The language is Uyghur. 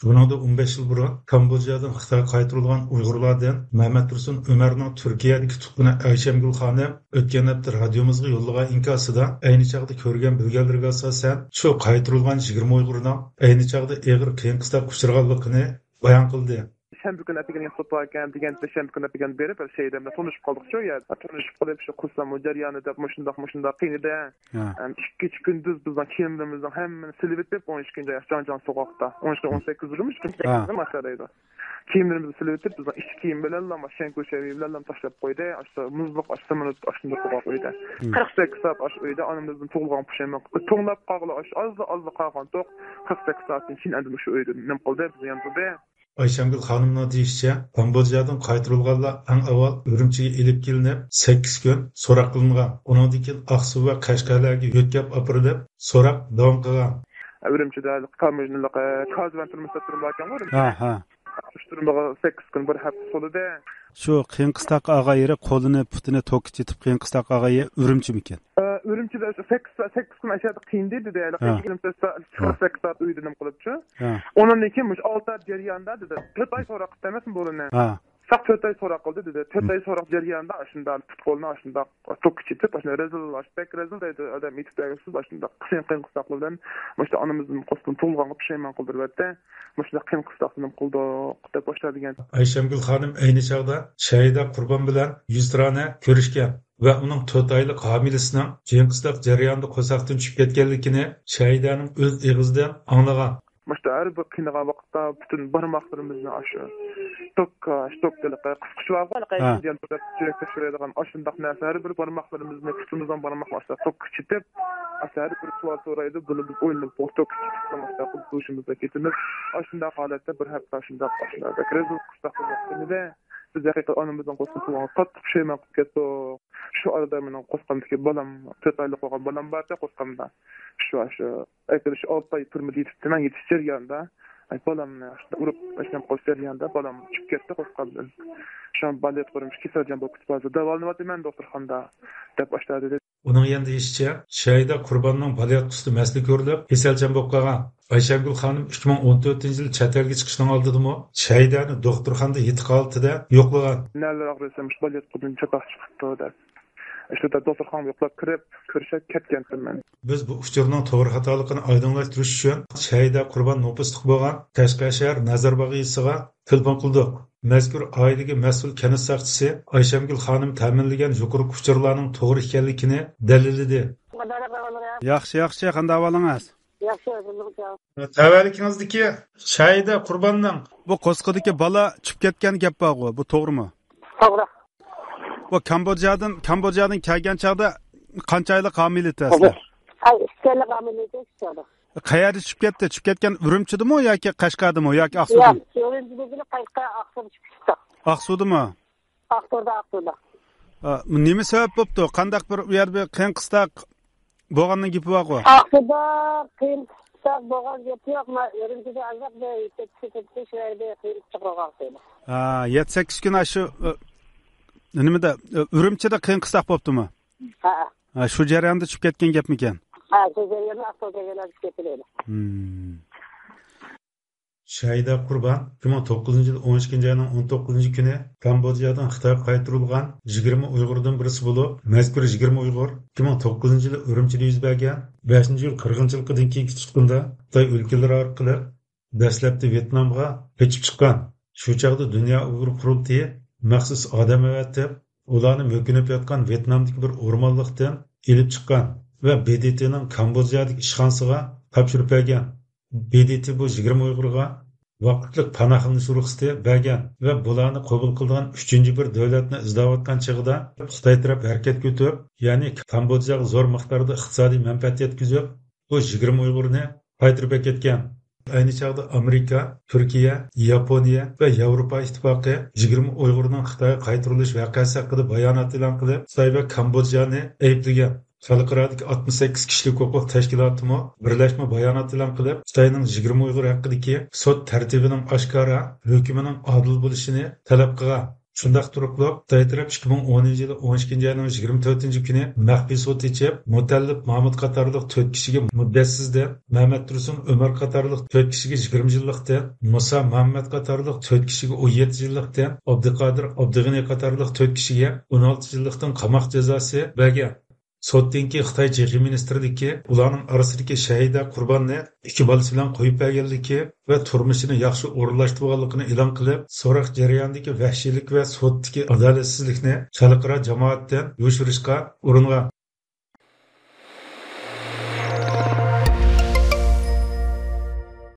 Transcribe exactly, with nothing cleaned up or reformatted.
بۇنىڭدىن ئون بەش يىل بۇرۇن كامبودژادىن خىتايغا قايتۇرۇلغان ئۇيغۇرلاردىن مەمەتتۇرسۇن ئۆمەرنىڭ تۈركىيەدىكى تۇغقىنى ئايشەمگۈل خانىم ئۆتكەن ھەپتە رادىيومىزغا يوللىغان ئىنكاسىدا، ئەينى چاغدا كۆرگەن بىلگەنلىرىگە ئاساسەن، شۇ قايتۇرۇلغان يىگىرمە ئۇيغۇرنىڭ ئەينى چاغدا ئېغىر قىيىن قىستاققا ئۇچرىغانلىقىنى بايان قىلدى. شەنبە كۈنى ئەتىگەن ياتقۇزۇپ باركەن دېگەن، شەنبە كۈنى ئەتىگەن بېرىپ، شەيدە بىلەن تونۇشۇپ قالدۇقچۇ يەردە. تونۇشۇپ قېلىپ، شۇ قىلسام، ئۇ جەريانى دەپ، مۇشۇنداق، مۇشۇنداق قىينىدى. ھە. ئەم، ئىككى كېچە كۈندۈز بىزنىڭ كىيىملىرىمىزنىڭ ھەممىنى سېلىۋېتىپ، ئون ئىككىنچى ئاي جاڭجاڭ سوغۇقتا، ئون ئىككى، ئون سەككىز يىلمۇ، ھە، ئىككى مىڭ سەككىزدە ماشىنا ھەيدەيدۇ. كىيىملىرىمىزنى سېلىۋېتىپ، بىزنىڭ ئىچكى كىيىم بىلەنلا، شەنكۇشەۋى بىلەنلا تاشلاپ قويدى. ئاشۇ مۇزلۇق، ئاشۇ سېمونت، ئاشۇنداق بولغان ئۆيدە. ھىم. قىرىق سەككىز سائەت ئاشۇ ئۆيدە ئانىمىزدىن تۇغۇلغان پۇشايمان توڭلاپ قالغىلى، ئاشۇ ئازلا، ئازلا قالغانتۇق. قىرىق سەككىز سائەتتىن كېيىن ئەمدى مۇشۇ ئۆيدە نېمە قىلدى، بىزنى ياندۇردى. ئايشەمگۈل خانىمنىڭ دېيىشىچە، كامبودژادىن قايتۇرۇلغانلار ئەڭ ئاۋۋال ئۈرۈمچىگە ئېلىپ كېلىنىپ، سەككىز كۈن سوراق قىلىنغان. ئۇنىڭدىن كېيىن ئاقسۇ ۋە قەشقەرلەرگە يۆتكەپ ئاپىرىلىپ، سوراق داۋام قىلغان. ئۈرۈمچىدە تاموژنىلىق، ئە، كازۋەن تۈرمىسى دەپ تۈرمە باركەنغۇ، ئۈرۈمچىدە. ھە، ھە. شۇ تۈرمىگە سەككىز كۈن، بىر ھەپتە سولىدى. شۇ قىيىن قىستاق ئاغا يېرى، قولىنى، پۇتىنى توكقا چېتىپ قىيىن قىستاق ئاغا يېرى ئۈرۈمچىمىكەن؟ ئە، ئۈرۈمچىدە شۇ سەككىز، سەككىز كۈن ئاشۇ يەردە قىينىدى دېدى. ھەيلى ھە. يىگىرمە تۆت سائەت، ھە، قىرىق سەككىز سائەت ئۆيدە نېمە قىلىپچۇ. ھە. ئۇنىڭدىن كېيىن مۇشۇ ئالتە ئاي جەريانىدا دېدى. تۆت ئاي سوراق قىپتۇ ئەمەسمۇ بۇلىنى؟ ھە. ساق تۆت ئاي سوراق قىلدى دېدى. تۆت ئاي سوراق جەريانىدا ئاشۇنداق پۇت قولنى ئاشۇنداق توكقا چېتىپ، ئاشۇنداق رەزىل، بەك رەزىل دەيدۇ ئادەم، ئېيتىپ بەرگۈسىز، ئاشۇنداق قىيىن قىستاقلار بىلەن مۇشۇ ئانىمىزدىن قوسقىنى تۇغۇلغانغا پۇشايمان قىلدۇرۇۋەتتى. مۇشۇنداق قىيىن قىستاقنى نېمە قىلدۇق دەپ باشلايدىكەن. ئايشەمگۈل خانىم ئەينى چاغدا شەھىدە قۇربان بىلەن يۈزتۇرانە كۆرۈشكەن ۋە ئۇنىڭ تۆت ئايلىق ھامىلىسىنىڭ قىيىن قىستاق جەريانىدا قورساقتىن چۈشۈپ كەتكەنلىكىنى شەھىدەنىڭ ئۆز ئېغىزىدىن ئاڭلىغان. مۇشۇنداق ھەر بىر قىينىغان ۋاقىتتا پۈتۈن بارماقلىرىمىزنى ئاشۇ توككا، توك دېلىقى قىسقۇچ بارغۇ، ھە، سۈيەك تەكشۈرەيدىغان ئاشۇنداق نەرسە، ھەر بىر بارماقلىرىمىزنى، پۇتىمىزنىڭ بارماقلىرىنى ئاشۇنداق توككا چېتىپ، ئاشۇ ھەر بىر سوئال سورايدۇ، بۇنى بىز ئويلىنىپ توككا چېتىپ، ئاشۇنداق قىلىپ ھوشىمىزدا كېتىمىز. ئاشۇنداق ھالەتتە بىر ھەپتە ئاشۇنداق، ئاشۇنداق بەك رەزىل قىستاق بولۇپ كەتكەندە، بىز ھەقىقەتەن ئانىمىزنىڭ قورسىقىنى تۇغۇلغانغا قاتتىق پۇشايمان قىلىپ كەتتۇق. شۇ ئارىدا مېنىڭ قورسىقىمدىكى بالام، تۆت ئايلىق بولغان بالام بار ئىدى قورسىقىمدا. شۇ، شۇ ئەكېلىش ئالتە ئاي تۈرمىدە يېتىپتىمەن، يېتىش جەريانىدا، ئاي، بالامنى ئۇرۇپ، ئاشۇنداق قىلىش جەريانىدا بالام چۈشۈپ كەتتى قورسىقىمدىن. شۇڭا بالىياتقۇ ئۈرۈمچى كېسەلچان بولۇپ كېتىپ ھازىر داۋالىنىۋاتىمەن دوختۇرخانىدا، دەپ ئاشۇنداق دېدى. ئۇنىڭ يەنە دېيىشىچە، شەھىدە قۇرباننىڭ بالىياتقۇسىدا مەسىلە كۆرۈلۈپ، كېسەلچان بولۇپ قالغان. ئايشەمگۈل خانىم ئىككى مىڭ ئون تۆتىنچى يىل چەت ئەلگە چىقىشنىڭ ئالدىدىمۇ شەھىدەنى دوختۇرخانىدا يېتىق ھالىتىدە يوقلىغان. نەلەر ئاغرىسا، مۇشۇ بالىياتقۇدىن چاتاق چىقىپتۇ، دەپ. شۇ دوختۇرخانىغا يوقلاپ كىرىپ، كۆرۈشۈپ كەتكەنتىم مەن. بىز بۇ ئۇچۇرنىڭ توغرا خاتالىقىنى ئايدىڭلاشتۇرۇش ئۈچۈن شەھىدە قۇربان نوپۇسلۇق بولغان قەشقەر شەھەر نەزەرباغ يېزىسىغا تېلېفون قىلدۇق. مەزكۇر ئائىلىگە مەسئۇل كەنت ساقچىسى ئايشەمگۈل خانىم تەمىنلىگەن يۇقىرىقى ئۇچۇرلارنىڭ توغرا ئىكەنلىكىنى دەلىللىدى. ياخشى، ياخشى، قانداق ئەھۋالىڭىز؟ ياخشى، ئۆزۈڭلار. تەۋەلىكىڭىزدىكى شەھىدە قۇرباننىڭ بۇ قورسىقىدىكى بالا چۈشۈپ كەتكەن گەپ بارغۇ، بۇ توغرىمۇ؟ توغرا. بۇ كامبودژادىن، كامبودژادىن كەلگەن چاغدا قانچە ئايلىق ھامىلە ئىدى ئەسلى؟ ئاي، ئىككى ئايلىق ھامىلە ئىدى، ئىككى ئايلىق. قەيەردە چۈشۈپ كەتتى؟ چۈشۈپ كەتكەن ئۈرۈمچىدىمۇ ياكى قەشقەردىمۇ ياكى ئاقسۇدىمۇ؟ ياق، ئۈرۈمچىدە بىلەن قەشقەر، ئاقسۇدا چۈشۈپ كەتتى. ئاقسۇدىمۇ؟ ئاقسۇدا، ئاقسۇدا. ئا، نېمە سەۋەب بوپتۇ؟ قانداق بىر ئۇ يەردە بىر قىيىن قىستاق بولغاننىڭ گېپى بارغۇ؟ ئاقسۇدا قىيىن قىستاق بولغان گەپ يوق. مەن ئۈرۈمچىدە ئازراق بىر كېتىپ كېتىپتۇ، شۇ يەردە قىيىن قىستاق بولغان ئوخشايدۇ. ھا، يەتتە سەككىز كۈن ئاشۇ، ئە، نېمىدە، ئە، ئۈرۈمچىدە قىيىن قىستاق بوپتۇمۇ؟ ھە. ھە، شۇ جەرياندا چۈشۈپ كەتكەن گەپمىكەن؟ ھە، شۇ جەرياندا ئاقسۇدا چۈشۈپ كەتكەن ئىدى. ھىم. شەھىدە قۇربان ئىككى مىڭ توققۇزىنچى يىل ئون ئىككىنچى ئاينىڭ ئون توققۇزىنچى كۈنى كامبودژادىن خىتايغا قايتۇرۇلغان يىگىرمە ئۇيغۇردىن بىرسى بولۇپ، مەزكۇر يىگىرمە ئۇيغۇر ئىككى مىڭ توققۇزىنچى يىلى ئۈرۈمچىدە يۈز بەرگەن بەشىنچى ئىيۇل قىرغىنچىلىقىدىن كېيىنكى چىققىنىدا خىتاي ئۆلكىلىرى ئارقىلىق دەسلەپتە ۋيېتنامغا قېچىپ چىققان. شۇ چاغدا دۇنيا ئۇيغۇر قۇرۇلتىيى مەخسۇس ئادەم ئەۋەتىپ، ئۇلارنى مۆكۈنۈپ ياتقان ۋيېتنامدىكى بىر ئورمانلىقتىن ئېلىپ چىققان ۋە ب د ت نىڭ كامبودژادىكى ئىشخانىسىغا تاپشۇرۇپ بەرگەن. ب د ت بۇ يىگىرمە ئۇيغۇرغا ۋاقىتلىق پاناھلىنىش رۇخسىتى بەرگەن ۋە بۇلارنى قوبۇل قىلىدىغان ئۈچىنچى بىر دۆلەتنى ئىزدەۋاتقان چېغىدا خىتاي تەرەپ ھەرىكەتكە ئۆتۈپ، يەنى كامبودژاغا زور مىقداردا ئىقتىسادىي مەنپەئەت يەتكۈزۈپ، بۇ يىگىرمە ئۇيغۇرنى قايتۇرۇپ ئەكەتكەن. ئەينى چاغدا ئامېرىكا، تۈركىيە، ياپونىيە ۋە ياۋروپا ئىتتىپاقى يىگىرمە ئۇيغۇرنىڭ خىتايغا قايتۇرۇلۇش ۋەقەسى ھەققىدە بايانات ئېلان قىلىپ، خىتاي ۋە كامبودژانى ئەيىبلىگەن. خەلقئارادىكى ئاتمىش سەككىز كىشىلىك ھوقۇق تەشكىلاتىمۇ بىرلەشمە بايانات ئېلان قىلىپ، خىتاينىڭ يىگىرمە ئۇيغۇر ھەققىدىكى سوت تەرتىپىنىڭ ئاشكارا، ھۆكمىنىڭ ئادىل بولۇشىنى تەلەپ قىلغان. شۇنداق تۇرۇپلا خىتاي تەرەپ ئىككى مىڭ ئونىنچى يىلى ئون ئىككىنچى ئاينىڭ يىگىرمە تۆتىنچى كۈنى مەخپىي سوت ئېچىپ، مۇتەللىپ مامۇت قاتارلىق تۆت كىشىگە مۇددەتسىزدىن، مەمەتتۇرسۇن ئۆمەر قاتارلىق تۆت كىشىگە يىگىرمە يىللىقتىن، مۇسا مۇھەممەد قاتارلىق تۆت كىشىگە ئون يەتتە يىللىقتىن، ئابدۇقادىر ئابدۇغېنى قاتارلىق تۆت كىشىگە ئون ئالتە يىللىقتىن قاماق جازاسى بەرگەن. سوتتىن كېيىن خىتاي جېخې مىنىستىرلىكى ئۇلارنىڭ ئارىسىدىكى شەھىدە قۇرباننى ئىككى بالىسى بىلەن قويۇپ بەرگەنلىكى ۋە تۇرمۇشىنى ياخشى ئورۇنلاشتۇرغانلىقىنى ئېلان قىلىپ، سوراق جەريانىدىكى ۋەھشىيلىك ۋە سوتتىكى ئادالەتسىزلىكنى خەلقئارا جامائەتتىن يوشۇرۇشقا ئۇرۇنغان.